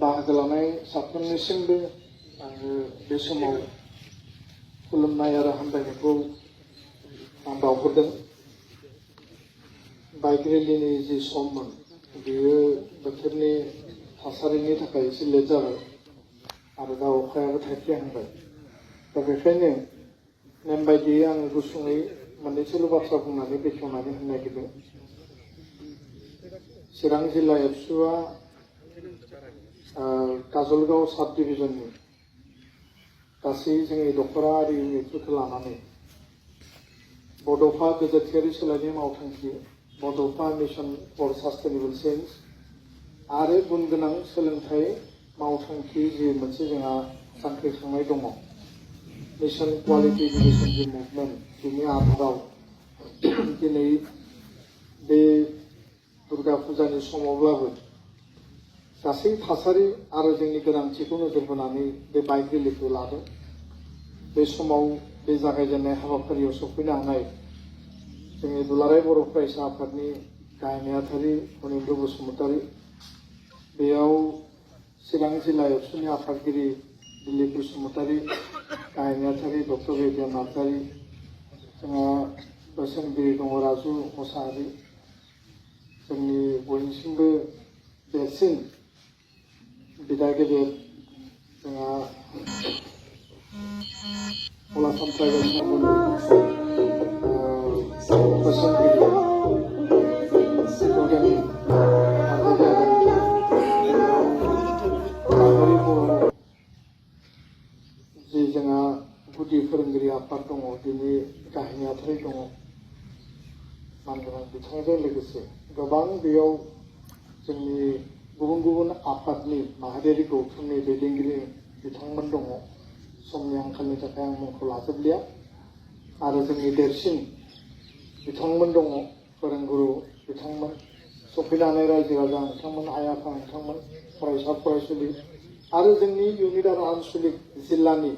बाहागो लानाय साफ्रोमनिसिमबो आङो बे समाव खुलुमनाय आरो हामलायनायखौ आं बावहरदों। बाइक रेलिनि जि सममोन बेयो बोथोरनि थासारिनि थाखाय एसे लेट जाबाय आरो दा अखायाबो थाइफ्रिहांबाय। दा बेखायनो नेम बायदियै आङो गुसुङै मोननैसोल' बाथ्रा बुंनानै बेखेवनानै होनो नागिरदों। चिरां जिल्ला एबसुआ काजलगाव साब डिभिजननि गासै जोंनि दख'रा आरि इउनिटफोरखौ लानानै बड'फा गोजोनथियारि सोलायनाय मावथांखि, बड'फा मिशन फर सास्टेनेबल चेन्ज आरो गुन गोनां सोलोंथाइ मावथांखि जि मोनसे जोंहा जांख्रिखांनाय दङ, मिशन क्वालिटी एडुकेशन जि मुभमेन्ट, बिनि आधाराव दिनै बे दुर्गा फुजानि समावब्लाबो गासै थासारि आरो जोंनि गोनांथिखौ नोजोर होनानै बे बाइक रेलिखौ लादों। बे समाव बे जागायजेननाय हाबाफारियाव सफैनो हानाय जोंनि दुलाराय बर' फरायसा आफादनि गाहाय नेहाथारि अनिन्द्र बसुमतारी, बेयाव चिरां जिल्ला एबसुनि आफादगिरि दिलीप बसुमतारी, गाहाय नेहाथारि डक्टर बिद्या नार्जारी, जोंहा बोसोनगिरि दङ राजु मोसाहारी, जोंनि बयनिसिमबो देरसिन बिदा गेदेर जोंहा अलासाम ट्राइबेल संघनि बोसोनगिरि गगेन नार्जारी बर' जि जोंहा गुदि फोरोंगिरि आफाद दङ, बिनि गाहाय नेहाथारि दङ मानगोनां बिथांजों लोगोसे गोबां बेयाव जोंनि गुबुन गुबुन आफादनि माहारियारि गौथुमनि दैदेनगिरि बिथांमोन दङ। समनि आंखालनि थाखाय आं मुंखौ लाजोबलिया। आरो जोंनि देरसिन बिथांमोन दङ, फोरोंगुरु बिथांमोन, सफैनो हानाय रायजो राजा नोंथांमोन, आइ आफा नोंथांमोन, फरायसा फरायसुलि आरो जोंनि इउनिट आरो आनसलिक जिल्लानि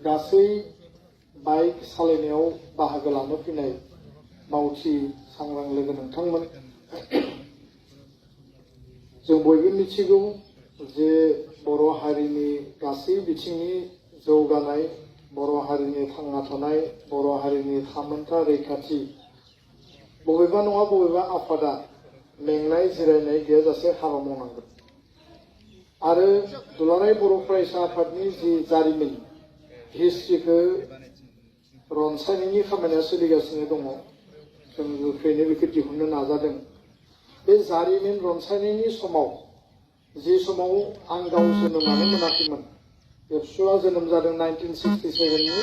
गासै बाइक सालायनायाव बाहागो लानो फैनाय मावथि सांग्रां लोगो नोंथांमोन। जों बयबो मिथिगौ जे बर' हारिनि गासै बिथिंनि जौगानाय, बर' हारिनि थांना थानाय, बर' हारिनि थामोनथा रैखाथि बबेबा नङा बबेबा आफादा मेंनाय जिरायनाय गैयाजासे हाबा मावनांगोन। आरो दुलाराय बर' फरायसा आफादनि जि जारिमिन, हिस्ट्रिखौ रनसायनायनि खामानिया सोलिगासिनो दङ। जों गोख्रैनो बेखौ दिहुननो नाजादों। बे जारिमिन रनसायनायनि समाव जि समाव आं गाव जोनोमानो मोनाखैमोन, एबसुआ जोनोम जादों 1967नि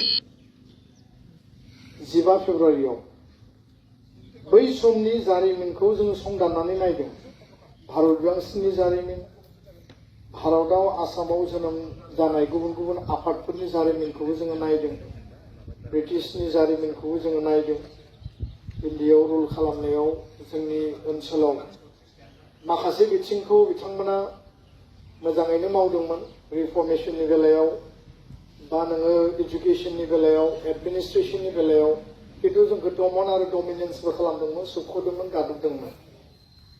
15 फेब्रुवारियाव। बै समनि जारिमिनखौ जों संदाननानै नायदों। भारत उदांस्रिनि जारिमिन, भारतआव आसामाव जोनोम जानाय गुबुन गुबुन आफादफोरनि जारिमिनखौबो जोङो नायदों, ब्रिटिशनि जारिमिनखौबो जोङो नायदों। इन्डियायाव रुल खालामनायाव जोंनि ओनसोलाव माखासे बिथिंखौ बिथांमोना मोजाङैनो मावदोंमोन। रिफर्मेशननि बेलायाव बा नोङो इडुकेशननि बेलायाव, एडमिनिस्ट्रेशननि बेलायाव, खिन्थु जोंखौ दमन आरो डमिनेन्सबो खालामदोंमोन, सोबख'दोंमोन, गादबदोंमोन।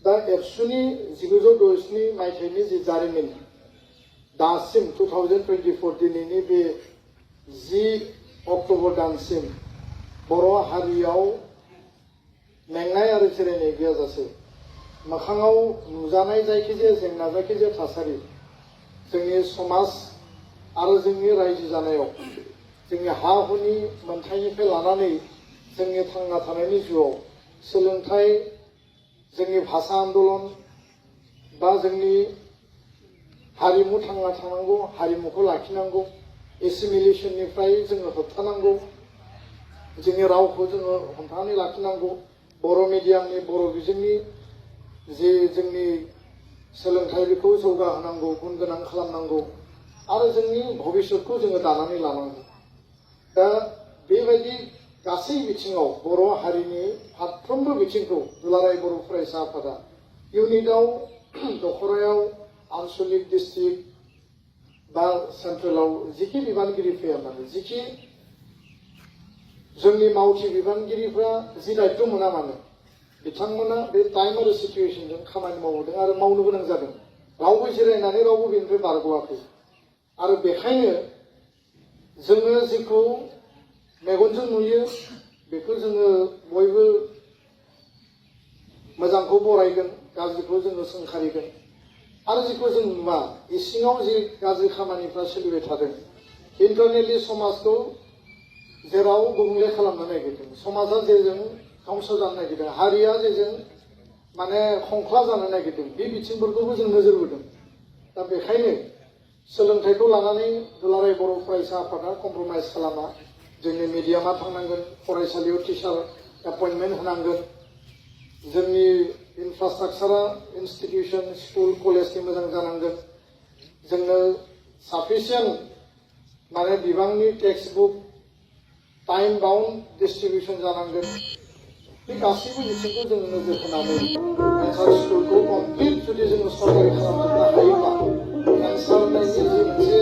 दा एबसुनि 1967 मायथाइनि जि जारिमिन दासिम 2024 दिनैनि बे 10 अक्ट'बर दानसिम बर' हारियाव मेंनाय आरो जिरायनाय गैयाजासे मोखाङाव नुजानाय जायखिजाया जेंना, जायखिजाया थासारि जोंनि समाज आरो जोंनि रायजो जानायाव, जोंनि हा हुनि मोनथायनिफ्राय लानानै जोंनि थांना थानायनि जिउआव सोलोंथाइ, जोंनि भाषा आन्दलन बा जोंनि हारिमु थांना थानांगौ, हारिमुखौ लाखिनांगौ, एसिमिलेसननिफ्राय जोङो होबथानांगौ, जोंनि रावखौ जोङो हमथानानै लाखिनांगौ, बर' मिडियामनि, बर' बिजोंनि जे जोंनि सोलोंथाइ बेखौ जौगाहोनांगौ, गुन गोनां खालामनांगौ आरो जोंनि भबिष्यतखौ जोङो दानानै लानांगौ। दा बेबायदि गासै बिथिङाव बर' हारिनि फारफ्रोमबो बिथिंखौ दुलाराय बर' फरायसा आफादा इउनिटआव, दख'रायाव, आनसलिक, डिस्ट्रिक्ट बा सेन्ट्रेलाव जिखि बिबानगिरि फैया मानो, जिखि जोंनि मावथि बिबानगिरिफ्रा जि दायित्व मोना मानो, बिथांमोना बे टाइम आरो सिचुएशनजों खामानि मावदों आरो मावनो गोनां जादों। रावबो जिरायनानै रावबो बेनिफ्राय बारग'वाखै आरो बेखायनो जोङो जेखौ मेगनजों नुयो बेखौ जोङो बयबो मोजांखौ बरायगोन गाज्रिखौ जोङो सोंखारिगोन आरो जेखौ जों नुवा इसिङाव जे गाज्रि खामानिफ्रा सोलिबाय थादों इन्टारनेटलि समाजखौ जेराव गुबुंले खालामनो नागिरदों समाजा जेजों ध्वंस जानो नागिरदों हारिया जेजों माने खंख्ला जानो नागिरदों बे बिथिंफोरखौबो जों नोजोर बोदों दा बेखायनो सोलोंथाइखौ लानानै दुलाराय बर' फरायसा आफादा कमप्रमाइज खालामा जोंनि मिडियामा थांनांगोन फरायसालियाव टिचार एपइन्टमेन्ट होनांगोन जोंनि इनफ्रास्ट्राक्चारा इन्स्टिटिउसन स्कुल कलेजनि मोजां जानांगोन जोंनो साफिसियेन्ट माने बिबांनि text book time bound distribution जानांगोन बे गासैबो बिथिंखौ जों नोजोर होनानै एन्सार स्कुलखौ कमप्लिट जुदि जोङो सरकारि खालामजोबनो हायोब्ला एन्सार होनायनि जे मोनसे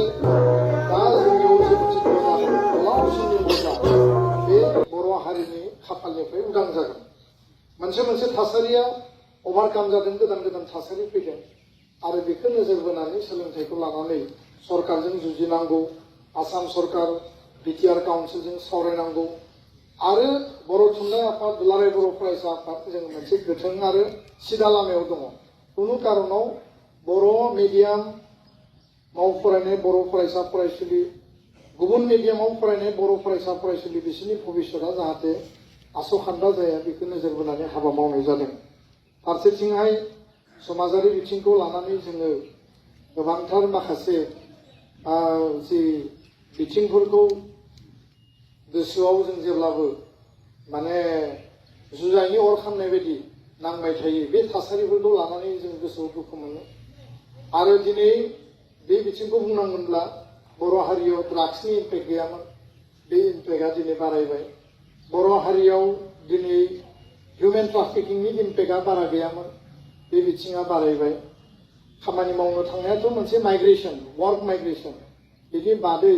दा जोंनियाव जे मोनसे बजा गोलाव समनि बजा बे बर' हारिनि खाफालनिफ्राय उदां जागोन मोनसे मोनसे थासारिया अभारकाम जादों गोदान गोदान थासारि फैदों आरो बेखौ नोजोर बोनानै सोलोंथाइखौ लानानै सरकारजों जुजिनांगौ आसाम सरकार बिटिआर काउन्सिलजों सावरायनांगौ आरो बर' थुनलाइ आफाद दुलाराय बर' फरायसा आफाद जों मोनसे गोथों आरो सिदा लामायाव दङ खुनु कारनाव बर' मिडियामाव फरायनाय बर' फरायसा फरायसुलि गुबुन मिडियामाव फरायनाय बर' फरायसा फरायसुलि बिसोरनि भबिष्यतआ जाहाथे आसखान्दा जाया बेखौ नोजोर बोनानै हाबा मावनाय जादों फारसेथिंहाय समाजारि बिथिंखौ लानानै जोङो गोबांथार माखासे जि बिथिंफोरखौ गोसोआव जों जेब्लाबो माने जुजाइनि अर खामनाय बायदि नांबाय थायो बे थासारिफोरखौ लानानै जों गोसोआव दुखु मोनो आरो दिनै बे बिथिंखौ बुंनांगोनब्ला बर' हारियाव ड्राग्सनि इम्पेक्ट गैयामोन बे इम्पेक्टआ दिनै बारायबाय बर' हारियाव दिनै हिउमेन ट्राफिकिंनि इम्पेक्टआ बारा गैयामोन बे बिथिङा बारायबाय खामानि मावनो थांनायाथ' मोनसे माइग्रेसन वर्क माइग्रेसन बिनि बादै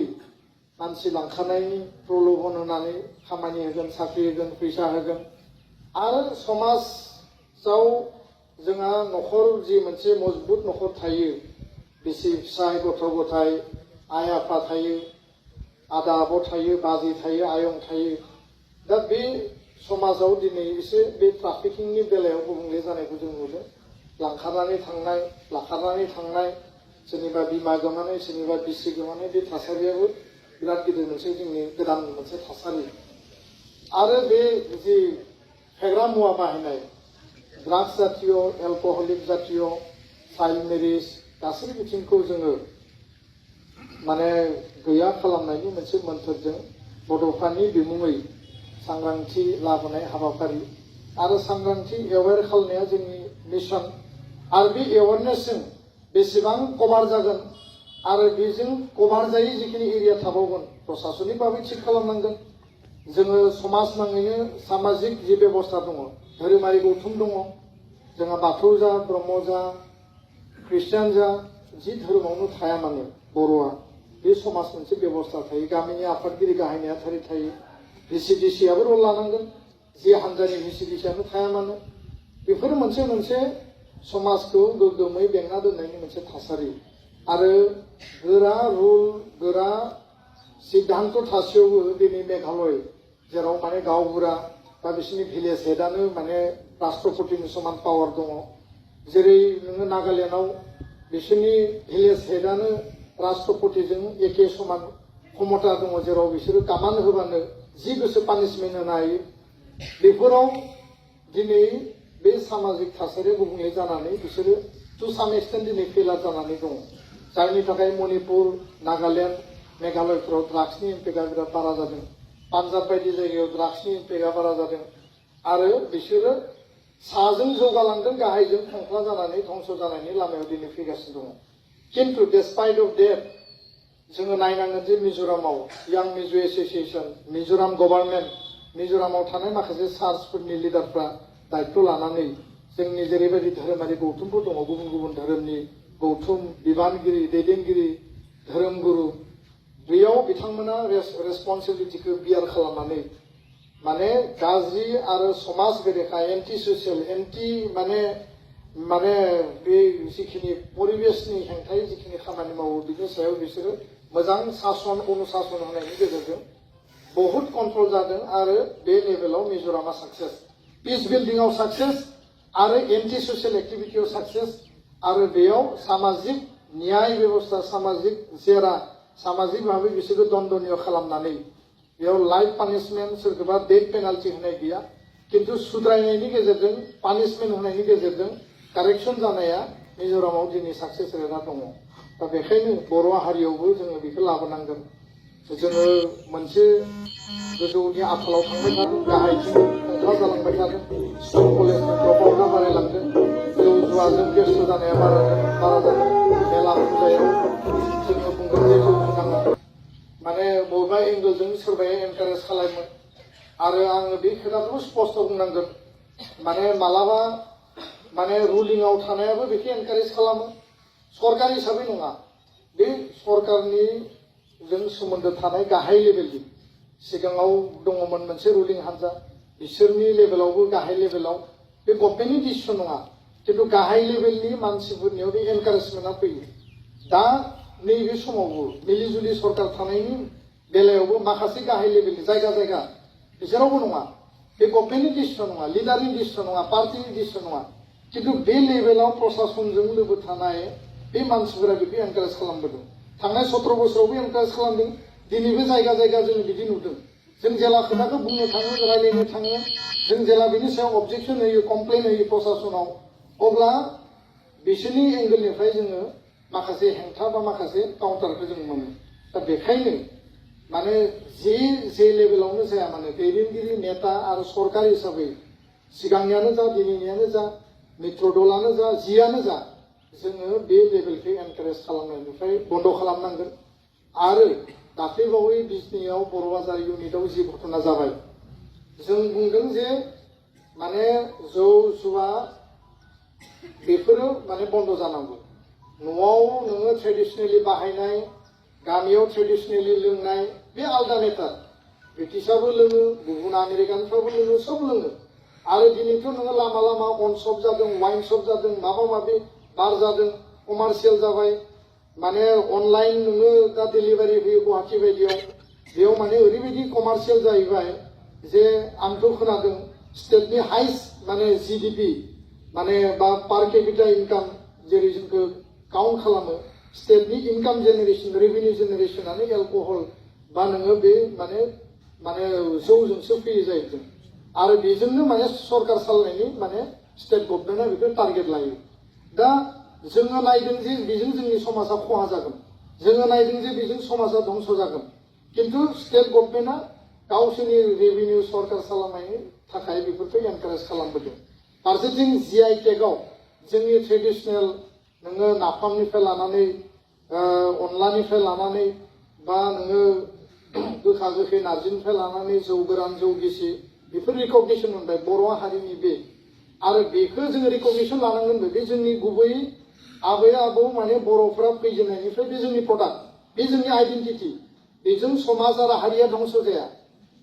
मानसि लांखानायनि प्रल'भन होनानै खामानि होगोन साख्रि होगोन फैसा होगोन आरो समाजाव जोंहा न'खर जि मोनसे मजबुत न'खर थायो बिसि फिसाय गथ' गथाय आइ आफा थायो आदा आब' थायो बाजै थायो आयं थायो दा बे समाजाव दिनै एसे बे ट्राफिकिंनि बेलायाव गुबुंले जानायखौ जों नुदों लांखारनानै थांनाय लाखारनानै थांनाय सोरनिबा बिमा गोमानाय सोरनिबा बिसि गोमानाय बे थासारियाबो बिराद गिदिर मोनसे जोंनि गोदान मोनसे थासारि आरो बे जि फेग्रा मुवा बाहायनाय ड्राग्स जातीय एलकहलिक जातीय चाइल्ड मेरिज गासै बिथिंखौ जोङो माने गैया खालामनायनि मोनसे मोन्थोरजों बड'फानि बिमुङै सांग्रांथि लाबोनाय हाबाफारि आरो सांग्रांथि एवेर खालामनाया जोंनि मिशन आरो बे एवेरनेसजों बेसेबां कभार जागोन आरो बेजों कभार जायै जिखिनि एरिया थाबावगोन प्रशासनिक भाबै थिग खालामनांगोन जोङो समाज नाङैनो सामाजिक जि बेबस्था दङ धोरोमारि गौथुम दङ जोंहा बाथौ जा ब्रह्म जा ख्रिस्टियान जा जि धोरोमावनो थाया मानो बर'आ बे समाज मोनसे बेबस्था थायो गामिनि आफादगिरि गाहाय नेहाथारि थायो भिसिडिसियाबो रल लानांगोन जे हान्जानि भिसिडिसियानो थाया मानो बेफोर मोनसे मोनसे समाजखौ गोग्गोमै बेंना दोननायनि मोनसे थासारि आरो गोरा रुल गोरा सिद्धान्त थासेयावबो दिनै मेघालय जेराव माने गावबुरा बा बिसोरनि भिलेज हेडआनो माने राष्ट्रपतिनि समान पावार दङ जेरै नोङो नागालेण्डआव बिसोरनि भिलेज हेडआनो राष्ट्रपतिजों एखे समान क्षमता दङ जेराव बिसोरो कामान होबानो जि गोसो पानिशमेन्ट होनो हायो बेफोराव दिनै बे सामाजिक थासारिया गुबुंले जानानै बिसोरो टु साम एक्सटेन्ट दिनै फेलार जानानै दङ जायनि थाखाय मणिपुर नागालेण्ड मेघालयफोराव ड्राग्सनि इम्पेक्टआ बिराद बारा जादों पान्जाब बायदि जायगायाव ड्राग्सनि इम्पेक्टआ बारा जादों आरो बिसोरो साजों जौगालांदों गाहायजों खंख्ला जानानै ध्वंस जानायनि लामायाव दिनै फैगासिनो दङ खिन्थु डेस्पाइट अफ डेट जोङो नायनांगोन जे मिज'रामाव यां मिज' एस'सिएसन मिज'राम गभार्नमेन्ट मिज'रामाव थानाय माखासे चार्चफोरनि लिडारफ्रा दायित्व लानानै जोंनि जेरैबायदि धोरोमारि गौथुमफोर दङ गुबुन गुबुन धोरोमनि गौथुम बिबानगिरि दैदेनगिरि धोरोमगुरु बेयाव बिथांमोना रेसपन्सिबिलिटिखौ बियार खालामनानै माने गाज्रि आरो समाज बेरेखा एन्टि ससियेल एन्टि माने माने बे जिखिनि परिबेसनि हेंथायै जिखिनि खामानि मावो बिनि सायाव बिसोरो मोजां सासन अनुशासन होनायनि गेजेरजों बहुत कन्ट्रल जादों आरो बे लेभेलाव मिज'रामा साक्सेस पिस बिल्डिंआव साक्सेस आरो एन्टि ससियेल एक्टिभिटियाव साक्सेस आरो बेयाव सामाजिक न्याय बेबस्था सामाजिक जेरा सामाजिक भाबै बिसोरखौ दन्दनीय खालामनानै बेयाव लाइफ पानिशमेन्ट सोरखौबा डेथ पेनाल्टि होनाय गैया किन्तु सुद्रायनायनि गेजेरजों पानिशमेन्ट होनायनि गेजेरजों कारेक्सन जानाया मिज'रामाव दिनै साक्सेस रेटआ दङ दा बेखायनो बर' हारियावबो जोङो बेखौ लाबोनांगोन जोङो मोनसे गोजौनि आथालाव थांबाय थादों गाहायथिं खुंखा जालांबाय थादों स्कुल कलेजनि द्रपआउटआ बारायलांदों जौ जुवाजों बेस्थ' जानाया बारा जादों मेला फुजायाव जोङो बुंगोन जे जौ जुनाङा माने बबेबा एंगोलजों सोरबाया एनकारेज खालामो आरो आङो बे खोथाखौ स्पष्ट बुंनांगोन माने मालाबा माने रुलिंआव थानायाबो बेखौ एनकारेज खालामो सरकार हिसाबै नङा बे सरकारनि जों सोमोन्दो थानाय गाहाय लेभेलनि सिगाङाव दङमोन मोनसे रुलिं हान्जा बिसोरनि लेभेलावबो गाहाय लेभेलाव बे गभर्नमेन्टनि डिसिसन नङा किन्तु गाहाय लेभेलनि मानसिफोरनियाव बे एनकारेजमेन्टआ फैयो दा नैबे समावबो मिलिजुलि सरकार थानायनि बेलायावबो माखासे गाहाय लेभेलनि जायगा जायगा बिसोरावबो नङा बे गभर्नमेन्टनि डिसिसन नङा लिडारनि डिसिसन नङा पार्टिनि डिसिसन नङा किन्तु बे लेभेलाव प्रशासनजों लोगो थानाय बे मानसिफोरा बेखौ एनकारेज खालामबोदों थांनाय 17 बोसोरावबो एनकारेज खालामदों दिनैबो जायगा जायगा जों बिदि नुदों जों जेला खोथाखौ बुंनो थाङो रायलायनो थाङो जों जेला बिनि सायाव अबजेक्सन होयो कमप्लेन होयो प्रशासनाव अब्ला बिसोरनि एंगोलनिफ्राय जोङो माखासे हेंथा बा माखासे काउन्टारखौ जों मोनो दा बेखायनो माने जे लेभेलावनो जाया माने दैदेनगिरि नेता आरो सरकार हिसाबै सिगांनियानो जा दिनैनियानो जा मित्र दलानो जा जियानो जा जोङो बे लेभेलखौ एनकारेज खालामनायनिफ्राय बन्द खालामनांगोन आरो दाख्लैबावै बिजनीयाव बर' बाजार इउनिटआव जि घटना जाबाय जों बुंदों जे माने जौ जुवा बेफोरो माने बन्द जानांगौ न'आव नोङो ट्रेडिसनेलि बाहायनाय गामियाव ट्रेडिसनेलि लोंनाय बे आलदा मेटार ब्रिटिशाबो लोङो गुबुन आमेरिकानफ्राबो लोङो सब लोङो आरो दिनैथ' नोङो लामा लामा अन शप जादों वाइन शप जादों माबा माबि बार जादों कमार्शियेल जाबाय माने अनलाइन नोङो दा डेलिभारि होयो गुवाहाटि बायदियाव बेयाव माने ओरैबायदि कमार्शियेल जाहैबाय जे आंथ' खोनादों स्टेटनि हाइस्ट माने जिडिपि माने बा पार केपिटा इनकाम जेरै जोंखौ काउन्ट खालामो स्टेटनि इनकाम जेनेरेसन रेभिनिउ जेनेरेसनानो एलकहल बा नोङो बे माने माने जौजोंसो फैयो जाहैदों आरो बेजोंनो माने सरकार सालायनायनि माने स्टेट गभर्नमेन्टआ बेखौ टारगेट लायो दा जोङो नायदों जे बेजों जोंनि समाजा खहा जागोन जोङो नायदों जे बेजों समाजा धंस जागोन किन्तु स्टेट गभर्नमेन्टआ गावसोरनि रेभिनिउ सरकार सालायनायनि थाखाय बेफोरखौ एनकारेज खालामबोदों फारसेथिं जिआइ टेगआव जोंनि ट्रेडिसनेल नोङो नाफामनिफ्राय लानानै अनलानिफ्राय लानानै बा नोङो गोखा गोखै नारजिनिफ्राय लानानै जौ गोरान जौ गिसि बेफोर रिकगनिसन मोनबाय बर' हारिनि बे आरो बेखौ जोङो रिकगनिसन लानांगोनबो बे जोंनि गुबै आबै आबौ माने बर'फोरा फैजेननायनिफ्राय बे जोंनि प्रडाक्ट बे जोंनि आइडेन्टिटि बेजों समाज आरो हारिया धंस जाया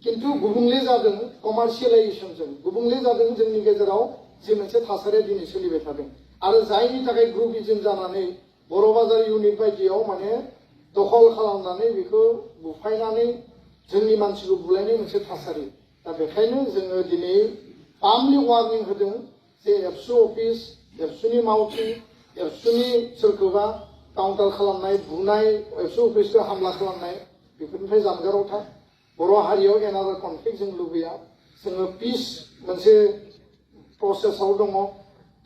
किन्तु गुबुंले जादों कमार्शियेलाइजेसनजों गुबुंले जादों जोंनि गेजेराव जे मोनसे थासारिया दिनै सोलिबाय थादों आरो जायनि थाखाय ग्रुपिजम जानानै बर' बाजार इउनिट बायदियाव माने दखल खालामनानै बेखौ बुफायनानै जोंनि मानसिखौ बुलायनाय मोनसे थासारि दा बेखायनो जोङो दिनै फार्मलि वार्निं होदों जे एबसु अफिस एबसुनि मावथि एबसुनि सोरखौबा काउन्टार खालामनाय बुनाय एबसु अफिसखौ हामला खालामनाय बेफोरनिफ्राय जानगाराव था बर' हारियाव एनादार कनफ्लिक्ट जों लुबैया जोङो पिस मोनसे प्रसेसआव दङ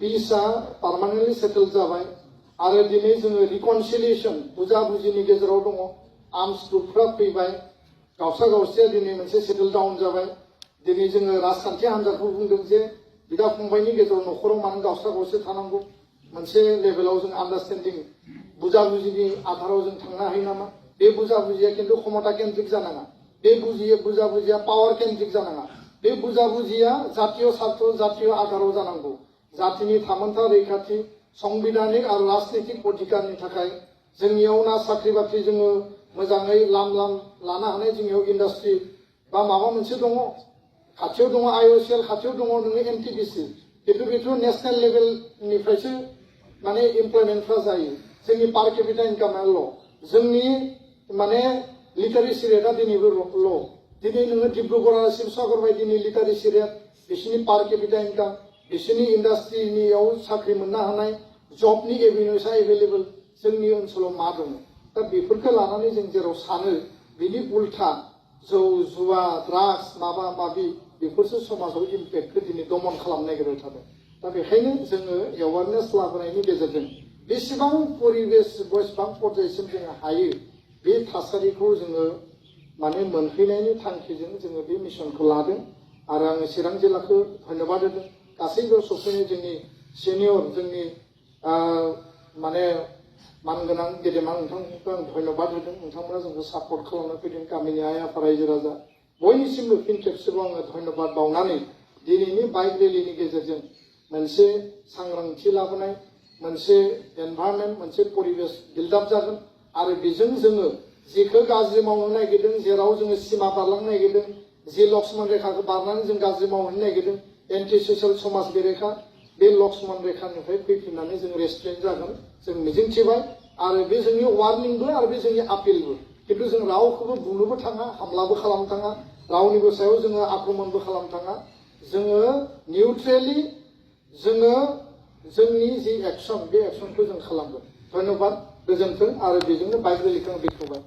पिसआ पार्मानेन्टलि सेटेल जाबाय आरो दिनै जोङो रिकनसिलिएसन बुजा बुजिनि गेजेराव दङ आर्मस ग्रुपफ्रा फैबाय गावसा गावसिया दिनै मोनसे सेटेल डाउन जाबाय दिनै जोङो राजखान्थि हान्जाखौ बुंदों जे बिदा फंबायनि गेजेराव न'खराव मानो गावसा गावसि थानांगौ मोनसे लेभेलाव जों आन्डारस्टेन्डिं बुजा बुजिनि आधाराव जों थांनो हायो नामा बे बुजा बुजिया खिन्थु क्षमता केन्द्रिक जानाङा बे बुजा बुजिया पावार केन्द्रिक जानाङा बे बुजा बुजिया जातीय सार्थ जातीय आधाराव जानांगौ जातिनि थामोनथा रैखाथि संबिधानिक आरो राजनैतिक अधिकारनि थाखाय जोंनियाव ना साख्रि बाख्रि जोङो मोजाङै लाम लानो हानाय जोंनियाव इन्डास्ट्रि बा माबा मोनसे दङ खाथियाव दङ आइअसिएल खाथियाव दङ नोङो एनटिपिसि खिन्थु बेथ' नेसनेल लेभेलनिफ्रायसो माने इमप्लयमेन्टफ्रा जायो जोंनि पार केपिटा इनकामा ल' जोंनि माने लिटारेसि रेटआ दिनैबो ल' दिनै नोङो डिब्रुगड़ शिबसागर बायदिनि लिटारेसि रेट बिसोरनि पार केपिटा इनकाम बिसोरनि इन्डास्ट्रिनियाव साख्रि मोननो हानाय जबनि एभिनिउसा एभेलेबल जोंनि ओनसोलाव मा दङ दा बेफोरखौ लानानै जों जेराव सानो बिनि उल्था जौ जुवा ड्राग्स माबा माबि बेफोरसो समाजाव इम्पेक्टखौ दिनै दमन खालामनो नागिरबाय थादों दा बेखायनो जोङो एवारनेस लाबोनायनि गेजेरजों बेसेबां परिबेस बेसेबां पर्यायसिम जोङो हायो बे थासारिखौ जोङो माने मोनहैनायनि थांखिजों जोङो बे मिशनखौ लादों आरो आङो चिरां जिल्लाखौ धन्यबाद होदों गासैबो सफैनाय जोंनि सिनियर जोंनि माने मानगोनां गेदेमा नोंथांमोनखौ आं धन्यबाद होदों नोंथांमोना जोंखौ सापर्ट खालामनो फैदों गामिनि आइ आफा रायजो राजा बयनिसिमबो फिन खेबसेबाव आङो धन्यबाद बावनानै दिनैनि बाइक रेलिनि गेजेरजों मोनसे सांग्रांथि लाबोनाय मोनसे एनभायरनमेन्ट मोनसे परिबेस बिल्डआप जागोन आरो बेजों जोङो जेखौ गाज्रि मावनो नागिरदों जेराव जोङो सिमा बारलांनो नागिरदों जे लक्ष्मण रेखाखौ बारनानै जों गाज्रि मावनो नागिरदों एन्टि ससियेल समाज बेरेखा बे लक्ष्मण रेखानिफ्राय फैफिननानै जों रेस्ट्रेन्ट जागोन जों मिजिंथिबाय आरो बे जोंनि वार्निंबो आरो बे जोंनि आपिलबो खिन्थु जों रावखौबो बुनोबो थाङा हामलाबो खालामनो थाङा रावनिबो सायाव जोङो आक्रमणबो खालामनो थाङा जोङो निउट्रेलि जोङो जोंनि जि एक्सन बे एक्सनखौ जों खालामगोन धन्यबाद गोजोन्थों आरो बेजोंनो बाइक रेलिखौ आं बेखेवबाय